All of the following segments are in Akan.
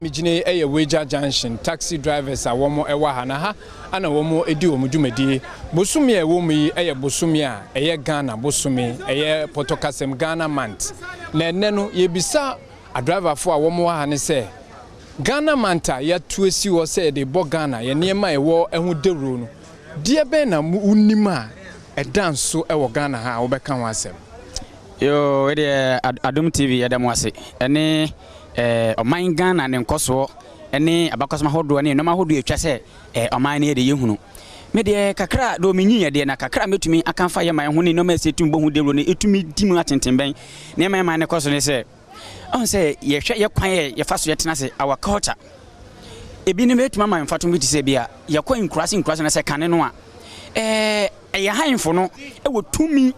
Megyina yi yɛ Weija Junction taxi drivers a wɔn wɔ ha na ha ana wɔn di wɔn dwumadie. Bosome a ɛwɔ mu yi yɛ bosome a ɛyɛ Ghana bosome, ɛyɛ pɔtɔ kasɛm Ghana month. Na ɛnnɛ no yɛbisa adriverfoɔ a wɔn wɔ ha ne sɛ Ghana month a yɛato asi hɔ sɛ yɛde bɔ Ghana yɛn nneɛma a ɛwɔ ho dawuro no, deɛ bɛn na wonim a ɛda nso wɔ Ghana ha a wobɛka ho asɛm? Yoo, wei deɛ Adom TV yɛda mo ase ɛne eh, ɔman Ghana ne nkɔsoɔ ne abakɔsɛm ahodoɔ ne nneɛma ahodoɔ atwa sɛ eh, ɔman no yɛ de yɛhunu. Me deɛ kakra dɛ menyi yɛ deɛ na kakra mɛtumi aka afa yɛ man ho ne nneɛma ɛsɛ tumi bɔ ho dawuro no ɛtumi di mu atentenbɛn nneɛma ɛman no kɔ so ne sɛ ɔn sɛ yɛhwɛ yɛ kwan yɛ yɛfa so yɛtena ase, our culture, ebinom bɛtumi ama mfatoho bi te sɛ bi a yɛkɔ nkuraase nkuraase na sɛ kane no a ɛɛ ɛyɛ ahemfo no ɛwɔ tumi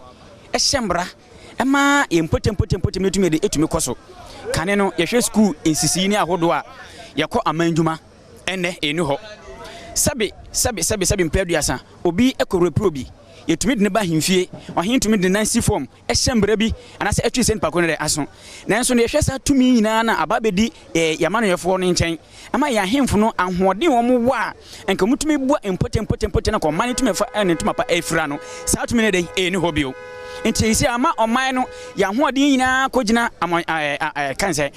ɛhyɛ mmara ɛma yɛn mpɔtam mpɔtam mpɔtam no tumi de ɛtumi kɔ so. Kane no yɛhwɛ sukuu nsisii ne ahodoɔ a yɛkɔ aman dwuma, ɛnnɛ ɛnni hɔ. Sɛbe sɛbe sɛbe sɛbe mpɛ 30 obi ɛkɔ repro bi, yɛtumi de ne ba ahemfie, ɔhene tumi de ne nan si fam ɛhyɛ mmara bi anaasɛ ɛtwe sɛ nipa ko no dɛ aso. Nanso no yɛhwɛ saa tumi nyinaa na aba abɛdi eh, yɛn amanyɔfoɔ no nkyɛn ama yɛn ahemfo no ahoɔden wɔn wɔ a nka wɔtumi bua mpɔtam mpɔtam mpɔtam na nka ɔman no tumi fa eh, ne ntoma pa afira no, saa tumi no dɛn ɛnni hɔ bio. Nti sɛ ama ɔman no yɛn ahoɔden nyinaa kɔgyina ama eh, eh, eh, kan sɛ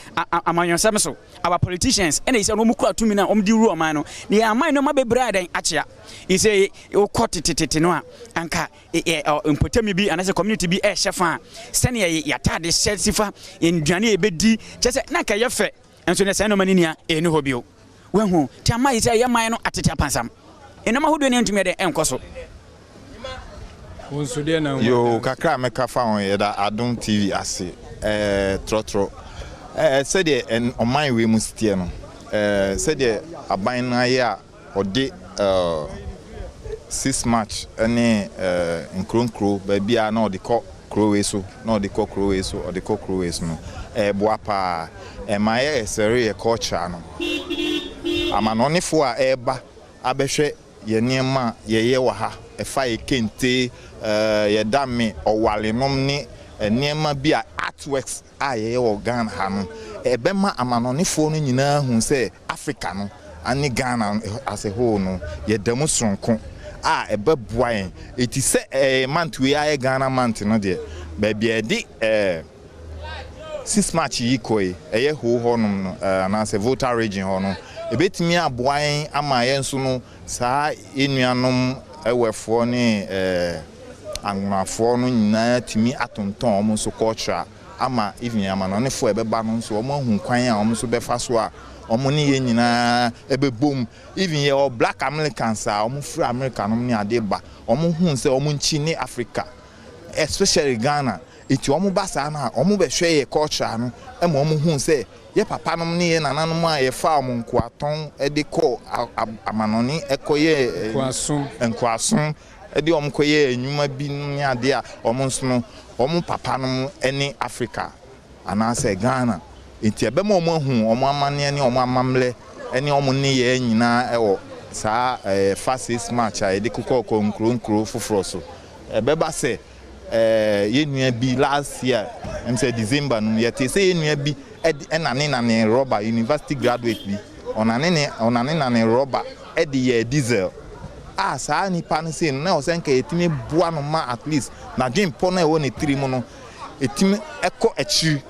amanyɔsɛm so, our politicians ɛna sɛ wɔn kura tumi no a wɔn de wuru ɔman no na yɛn aman nneɛma bebree a dɛn akyea. Sɛ wokɔ tetetete no a anka mpɔtam bi anaasɛ community bi ɛrehyɛ fa a, sɛnea yɛn ataade hyɛ si fa, yɛn nnuane a yɛbɛdi, kyerɛ sɛ na anka ɛyɛ fɛ, nso na saa nneɛma no nia ɛnni hɔ bio. Wahu? Nti ama yɛ sɛ yɛn man no atete apansam. Nneɛma ahodoɔ no ntumi yɛ dɛn ɛnkɔ so. Wo nso deɛ na Yoo, kakra a mɛka fa ho, yɛda Adom TV ase ɛɛ trɔtrɔ ɛɛ sɛdeɛ ɔman wei mu siteɛ no, ɛɛ sɛdeɛ aban no ayɛ a ɔde 6 March ne nkuro nkuro baabi a na ɔde kɔ kuro wei so na ɔde kɔ kuro wei so, ɔde kɔ kuro wei so no, ɛɛboa paa. Ɛma yɛ ɛsɛre yɛ culture no. Amanɔnefoɔ a ɛɛba abɛhwɛ yɛ nneɛma a yɛyɛ wɔ ha, ɛfa yɛ kente, yɛ dame, ɔwalenom ne nneɛma bi a artworks a yɛyɛ wɔ Ghana ha no, ɛbɛma amanɔnefoɔ no nyinaa hu sɛ Africa no ne Ghana as a whole no, yɛda mu soronko a ɛbɛboa yɛn. Eti sɛ month wei ayɛ Ghana month no deɛ, baabi a yɛde 6 March yi kɔ yi, ɛyɛ Ho hɔnom no anaasɛ Volta Region hɔ no, ebetumi aboa yɛn ama yɛn nso no saa yɛn nuanom Ɛwɛfoɔ ne Anwonafoɔ no nyinaa tumi atontɔn wɔn nso culture ama even amanɔnefoɔ a ɛbɛba no nso wɔn ahu kwan a wɔn nso bɛfa so a wɔn ne yɛn nyinaa ɛbɛbom. Even yɛwɔ Black Americans a wɔn firi America nom ne adeɛ ba, wɔn hu sɛ wɔn nkyi ne Africa, especially Ghana, eti wɔn ba saa no a wɔn bɛhwɛ yɛ culture no ɛma wɔn hu sɛ yɛ papa nom ne yɛ nananom a yɛfa wɔn nkoatɔn de kɔ amanɔne ɛkɔyɛ nkoasom nkoasom de wɔn kɔyɛ nnwuma bi ne adeɛ a wɔn nso no wɔn papa nom ne Africa anaasɛ Ghana, nti ɛbɛma wɔn ahu wɔn amanneɛ ne wɔn amammerɛ ne wɔn nneyɛɛ nyinaa ɛwɔ saa fa 6 March a yɛde kokɔɔkɔ nkuro nkuro foforɔ so. Ɛbɛba sɛ yɛn nua bi last year sɛ December no, yɛte sɛ yɛn nua bi ɛnane nane rɔba, university graduate bi, ɔnane ne ɔnane nane rɔba ɛde yɛ diesel a saa nipa no sei no na ɔsɛ nka yɛtumi boa no ma at least n'adwempɔ no a ɛwɔ ne tiri mu no ɛtumi ɛkɔ akyiri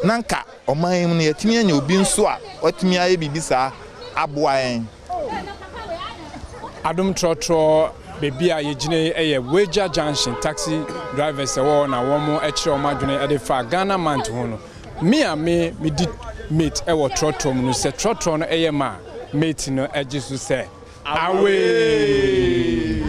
na nka ɔman yi mu no yɛtumi anya obi nso a watumi ayɛ biribi saa aboa yɛn. Adom Trɔtrɔ, baabi a yɛgyina yi yɛ Weija Junction. Taxi drivers ɛwɔ hɔ na wɔn kyerɛ wɔn adwene de fa Ghana month ho no. Me a me medi mate ɛwɔ trɔtrɔ mu no, sɛ trɔtrɔ no ɛyɛ ma a, mate no agye so sɛ away.